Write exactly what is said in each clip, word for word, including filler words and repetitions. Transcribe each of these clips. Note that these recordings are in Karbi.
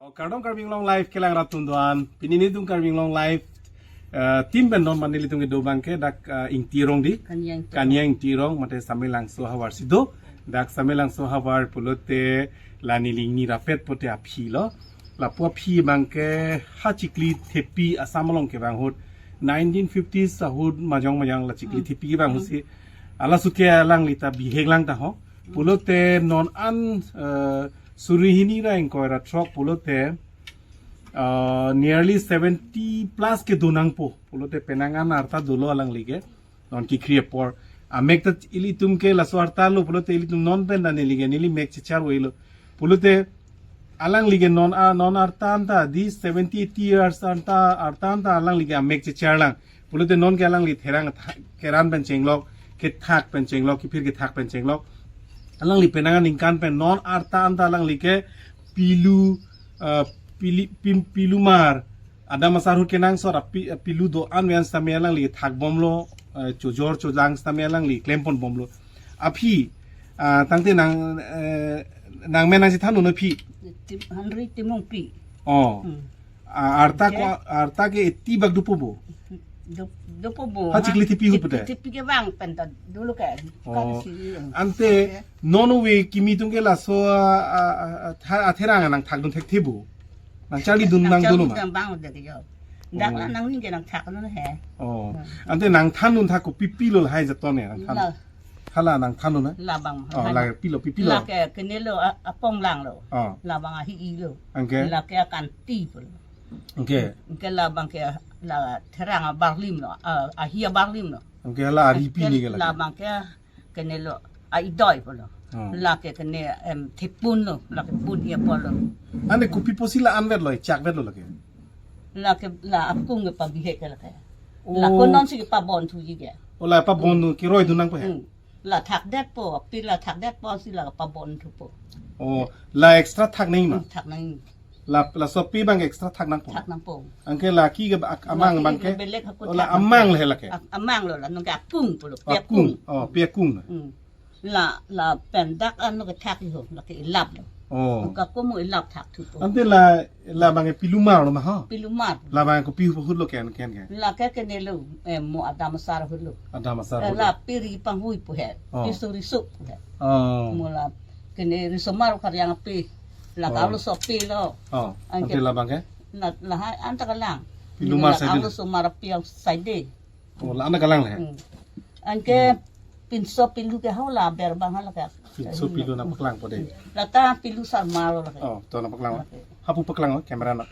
O, kardom Karbi Anglong Live kelang rat atum do-an. Pini nelitum Karbi Anglong Live, eh, team pen non mane nelitum kedo abangke dak, eh, Ingti arong di. Kania Ingti. Kania Ingti arong mate Samelangso ahavar si do. Dak Samelangso ahavar pulote la neli ingni rapet pote aphi lo. Lapu aphi abangke ha chikli thepi Assam along kevang ahut. Nineteen fifties ahut majong majong la chikli Hmm. thepi kevang Hmm. ahut si. Hala suke alangli ta bihek lang ta ho. Pulote non an, eh, suri hini ra ingkoi ra throk pulote, eh, nearly seventy plus kedo nangpo. Pulote penang an arta dolo alangli ke. Non kekri apor. Amek ta ilitum ke laso arta lo pulote ilitum non pen ta neli ke neli mek chechar wei lo. Pulote alangli ke non a, non arta anta di seventy eighty years anta arta anta alangli ke amek chechar lang. Pulote non ke alangli therang tha-, keran pen chenglok, kethak pen chenglok, kephir kethak pen chenglok. Alangli penang aningkan pen non arta anta alangli ke pilu, eh, pili, pim, pilumar. Adam asar ahut kenangsot api, pilu do-an ven sitame alangli thak bomlo, eh, chojor cholang sitame alangli klem pon bomlo. Aphi, ah, tangte nang, eh, nangmen nangchethan un aphi. Tim-, Henry Timungpi. Oh. Hmm. Ah, arta Oke. ko, arta ke eighty bak dopo bo. Dop-, dopo bo, Ha, ha? chikli thepi ahut Chikli pute? thepi kevang pen ta dolo ke. Oh. Kan si. Ante Oke. non ove kimi atum ke laso, ah, ah, ah, tha-, atherang nangthakdun thekthe bo. Nangcharlidun nang dolo ma? Nangcharlidun bang de ke jo. Dak Oh. la nangning ke nangthakdun he. Oh. Hmm. Ante nangthandun thak kopi pilo lahai jaton ne nangthan. La. Hala nangthandun na? Labang. Oh, Hala. la pilo, pi pilo. La ke kene lo, a, apong lang lo. Oh. Labang ahi-i lo. Anke? La ke akanti pulo. Anke? Anke labang ke la therang abarlim lo, a, ahi abarlim lo. Anke la ari pi Anke ni ke la ke? labang ke kene lo, a-idoi pulo. Oh. La ke kene, em, thepun lo, la ke pun-i apor lo. Ante kopi pusi la anvet lo, chakvet lo la ke? La ke la akung ke pabihek ke la ke. La Oh. ko non si ke pabon thuji ke. Oh, la pabon thu, keroidun nangpo he? Hmm. La thakdetpo, pi la thakdetpo si la pabon thupo. Oh, la extra thak nangji ma? Hmm, thak nangji. La, laso pi abang extra thak nangpo? Thak nangpo. Anke la ke ak-, amang La abang ke ke? belek hako Oh, la thak amang nangpo. le la ke? Ak-, amang lo la, nang ke akung pulo, Oh, pi akung. akung. Oh, pi akung na. Hmm. La, la pen dak ano ke thak iho, la ke ilap lo. Oh. Ka komo ilap thak thupo. Ante la, labang ke pilumar lo ma ha? Pilumar. Labang ke kopi ahut lo ken, ken, ken? La ke kene lo, eh, mo Adam asar ahut lo. Adam asar Eh, ahut la lo. pi ri panghui pu he. Oh. Pi suri suk pu he. Oh. Mo la kene riso mar kariang pi. La Oh. ka lo so pi lo. Oh. Anke Ante labang ke? La, lahai anta kelang. Pilumar Ni la saide. ka lo so mar pi saide. Oh, la anta kelang le? Hmm. Anke Hmm. pinso pilu ke hau la ber bang hala ke. Pinso pilu nangpaklang po de. Hmm. Lata pilu sarmar lo ke. Oh, to nangpaklang. Oke. Hapu paklang, oh, camera na.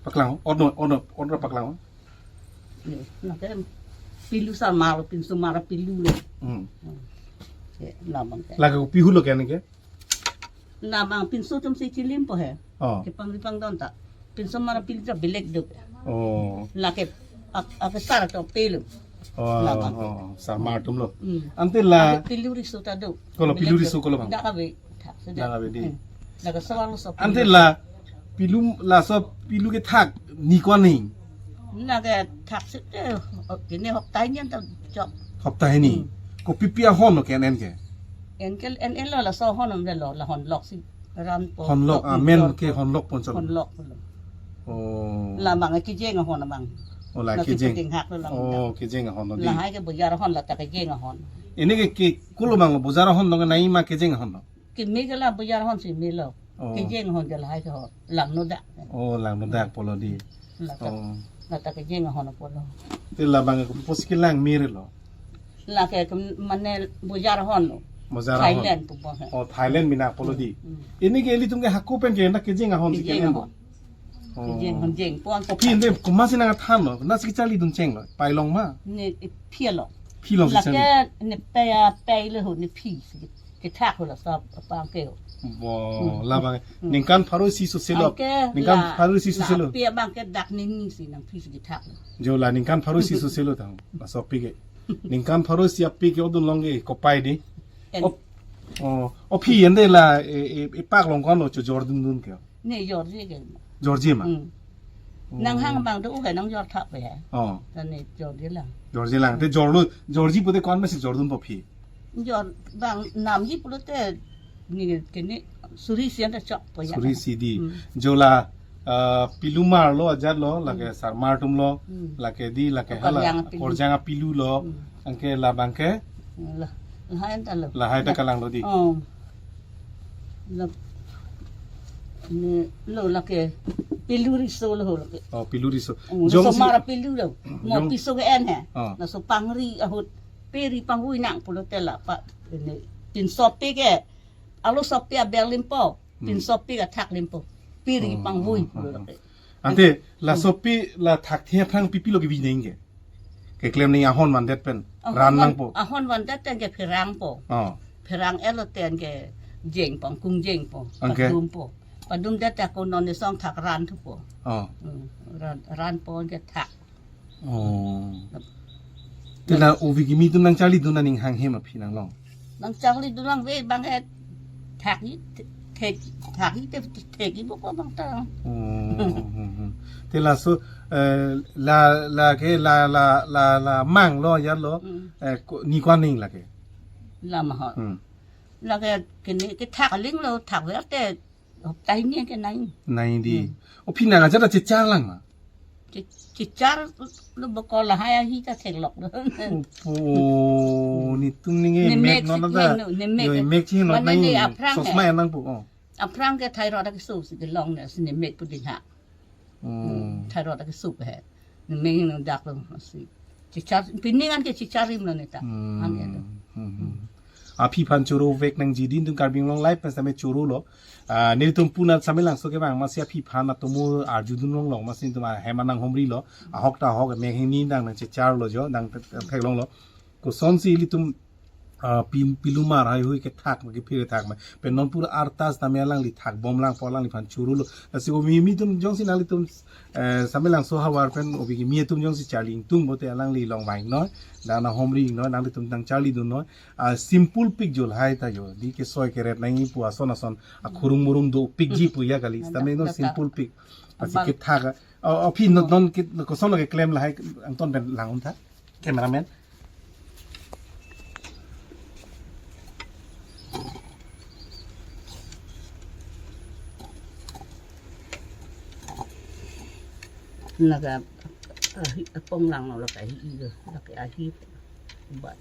Paklang, oh, ono, ono, ono paklang, oh. Ye, na ke pilu sarmar lo, pinso mar pilu lo. Hmm. Hmm. Ye, labang ke. La ke kopi ahut lo ke ne ke? Labang pinso atum si chilim po he. Oh. Kepang ripang don ta. Pinso mar pilu ta belek do. Oh. La ke ak-, ak-, sar atum pelo. Oh, Labang. oh, sarmar atum lo. Hmm. Ante la Ante pilu riso ta do. Kolo pilu Belek riso do. kolo bang. Dak ave. Thak sudah. Dak ave di. Hmm. La ke sowal so Ante pilu. la pilu laso pilu ke thak ni ko-an ni? La ke thak si, eh, kene hopta nian ta chok. Hopta hini. Hmm. Kopi pi ahon lo ke en en ke? En ke en en lo laso hon om lo la hon lok si ran po. Hon lok, Lok ah, ni men lok ke po. hon lok pon chok. Hon lok po lo. Oh. Labang kejeng ahon abang. Oh, la La kejeng. kejeng hak lo labang. Oh, kejeng ahon lo di. Lahai ke bojar ahon lata kejeng ahon. Ini ke, ke kolo bang lo bojar ahon lo nai ma kejeng ahon lo? Keme ke la bojar ahon si melo. Oh. Kejeng ahon ke lahai ke ho. Langno dak. Oh, langno dak po lo di. Lata, Oh. lata kejeng ahon po lo. Te labang ke pusi kelang miri lo. La ke, ke mane bojar ahon lo. Bojar ahon. Thailand pu po he. Oh, Thailand mina po lo di. Hmm. Ini ke ilitum ke hako pen ke na kejeng ahon si Kejeng ke en ahon. Oh. Kejeng ahon jeng pon. Oh, phi ante komat si nangthan lo. Na si charlidun cheng lo. Pailong ma. Ne, eh, phi lo. Phi long si La cheng. ke ne pe ya pe le ho ne phi si. Kethak ho la sa pang ke ho. Bo, labang. Ningkan pharo isi soselo. Anke ningkan la, pharo isi la soselo. Api abang ke dak nini si nangphi si kethak. Jo la ningkan pharo isi soselo tang. Laso api ke. Ningkan pharo isi api ke odun long ke kopai di. En. Op-, oh, o aphi ante la, e, e, epak along ko-an lo cho jordundun ke. Ne jorji ke. Jorji ma? Hmm. Oh. Nanghang abang do ke nangjor thap pe he. Oh. Tane jorji lang. Jorji lang. Te jorlo, jorji pute ko-an masi jordunpo aphi? Jor abang namji pulote ne kene suri isi anta chokpo ya. Suri isi di. Hmm. Jo la, eh, pilumar lo ajat lo, lake, hmm, sarmar atum lo, hmm, lake di, lake hala, korjang apilu, korjang apilu lo, hmm, anke labang ke? La, lahai anta lo. Lahai ta, la, kalang lo di. Oh. La, ne, lo lake pilu riso lo lake. Oh, pilu riso. Oh, jongsi sarmar apilu lo. Mo jong- piso ke-en he. Oh. Laso pangri ahut pe ri pangvui nang pulote la pa, ne, pinso api ke, alo so api aber limpo, hmm, pinso api ke thak limpo. Pe ri, oh, pangvui, oh, pulo, oh, lake. Ante laso api la thakthe aphrang pi pi lo kebi neng ke? Keklem neng ahon vandet pen, ahon ran van-, nangpo. Ahon vandet ten ke pherangpo. Oh. Pherang-etlo ten ke jengpo, kung jengpo, anke? Padumpo. Padumdet ako non ne song thak ran thupo. Oh. Hmm, ran, ranpo anke thak. Oh. Te la ove kimi atum nangcharlidun aning hanghe ma aphi nanglong? Nangcharlidun lang ave abang ke thak-i, thek, thak-i te thek-i bo ko abang ta. Oh, hmm, hmm. Te laso, eh, la, lake la, la, la, la mang lo ya lo, hmm, eh, ko, ni ko-an neng lake? La ma ho. Hmm. Lake kene kethak aling lo, thak ver te hopta hini ke nai. Nai di. Hmm. O aphi nang ajat ta chechar lang ma? Che-, chechar lo bo ko lahai ahi ta theklok lo. Opo, netum ning ne mek mek non si ta. Ning no, ne mek. Yo, mek si non. Mane nang ne aphrang sosma he. Nangpo. Oh. Aphrang ke thyroid ta keso si kelong ne si ne mek pu ding ha. Hmm. Hmm, thyroid ta keso he. Ne mek nang dak lo si. Chechar, pining an ke chechar rim lo ne ta. Hmm. An ya to. Hmm, hmm. Aphi aphan choro vek nangji di, netum Karbi Anglong Live pen same choro lo. Ah, netum punat Samelangso kevang masi aphi aphan atomo arjudun longlong masi netum ahem anang homri lo. Ahok ta ahok, mek hini dang nangchechar lo jo, dang theklong lo. Kosonsi ilitum, ah, pin, pilumar haihui kethak ma, kephir kethak ma. Pen non pura artas tame alangli thak bom langpo, alangliphan choro lo. Lasi ove kimi atum jongsi nanglitum, eh, Samelangso havar pen ove kimi atum jongsi charli ingtung pote alangli long vang noi, dang nang homri noi, nanglitum nangcharlidun noi. Ah, simple pik jo lahai ta jo. Di kesoi keret nangji pu ason ason akhurung murung dopikji pu ya kali. Mantap, sitame non mantap. Simple pik. Asi abang kethak. Oh, oh, aphi non, non ke, koson lo keklem lahai angton pen lang-un tha. Cameraman. Lake ahi apong lang lo, lake ahi lo, lake ahi ba.